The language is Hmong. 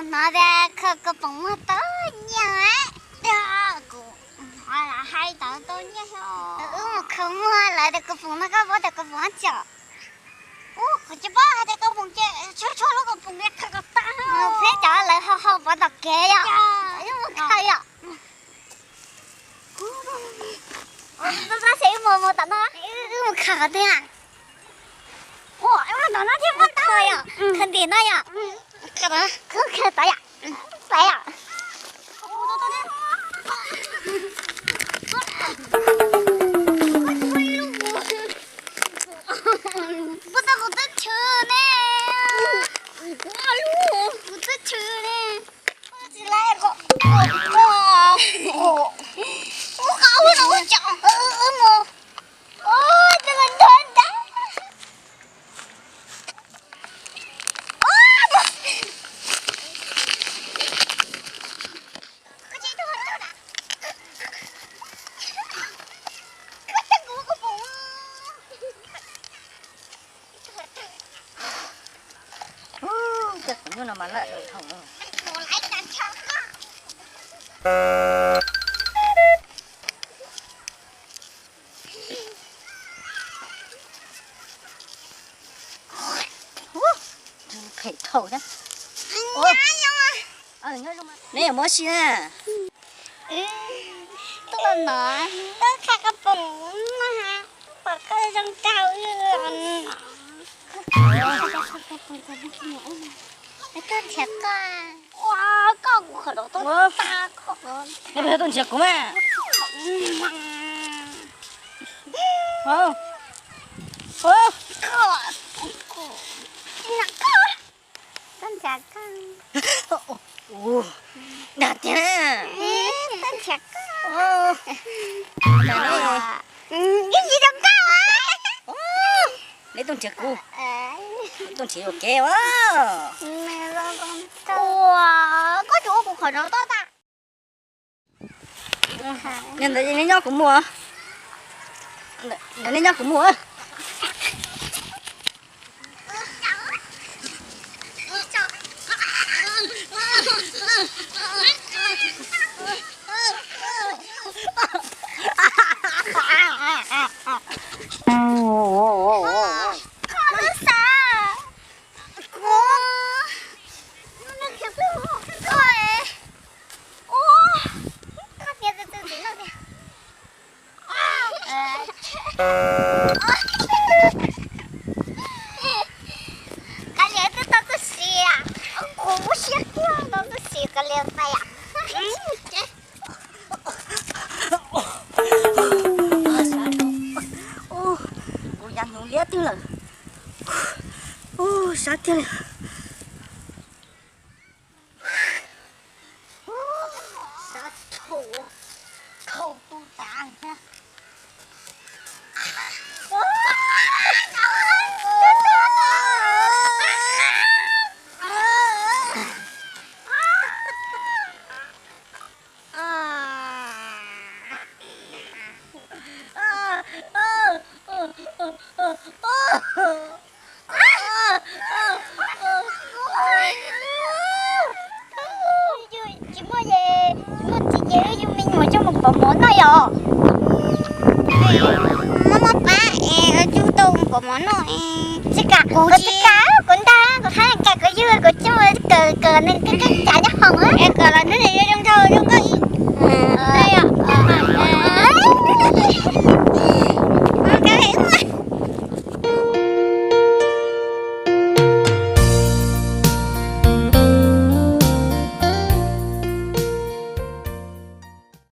Hnov tias khaws kua poom muag tau nyiaj. Kuv hnov lawv hais tau tau nyiaj. Wb mus khaws muag lawv tias kua poom no, koj paub tias kua poom txawm. Ub, kuv tsis paub hais tias kua poom ces tshuav tshuav lub kua poom li khaws kom tag. Mus peb cov lawv ho ho pov tom kev yom. Wb mus khaws yom. Pab pab, wb mus mus tom no, wb mus khaws qhov twg a? Ua, ua tom no thiab, ua tom no yom, khaws ntim no yom. Khaws, khaws tod yom, tod yom. Puas tau kuv twb chwv ne, kuv twb chwv ne. Tsis laiv ko, ua qab ua no ua tseem mus. Ua, twb los nrog ntag. Cov nyuj no mas lawm dhau. Phem dhau thiab. Neb yuav muab si na. Tuaj no, tuaj khaws kua poom no ha, pom koj zoo nraug. Tuaj nrhiav koj. Ua, koj kuv qhov rau tuaj tag koj. Neb puas tuaj nrhiav kuv mas? Tuaj nrhiav koj. Dag tiag. Tuaj nrhiav koj. Ib yim rau koj. Neb tuaj nrhiav kuv, tuaj nrhiav yuam kev as. Ua, koj tsuas ua kuv qhov rau tuaj tag. Ntawd neb nyob kuv mus, ntawd neb nyob kuv mus. Kav liam twb tau txoj sia, kuv siab tiag tau txoj sia kav liam pais. Kuv yav hnyuv liab twg lawm. Sab tiag li. Sab thaum, thaum tu tas thiab. Tsis muaj, tsis muaj txiv ces wb yug me nyuam coj mus pov mov noj yom. Maj maj pab es wb coj tau mus pov mov noj. Tsis kam, kuv tsis kam, kuv ntag, kuv txhaj kam kuv yug kuv coj mus kawm kawm nws keej keej tsav nyob hoom es kom los hnub nws yuav zoo nraug zoo nkauj ib.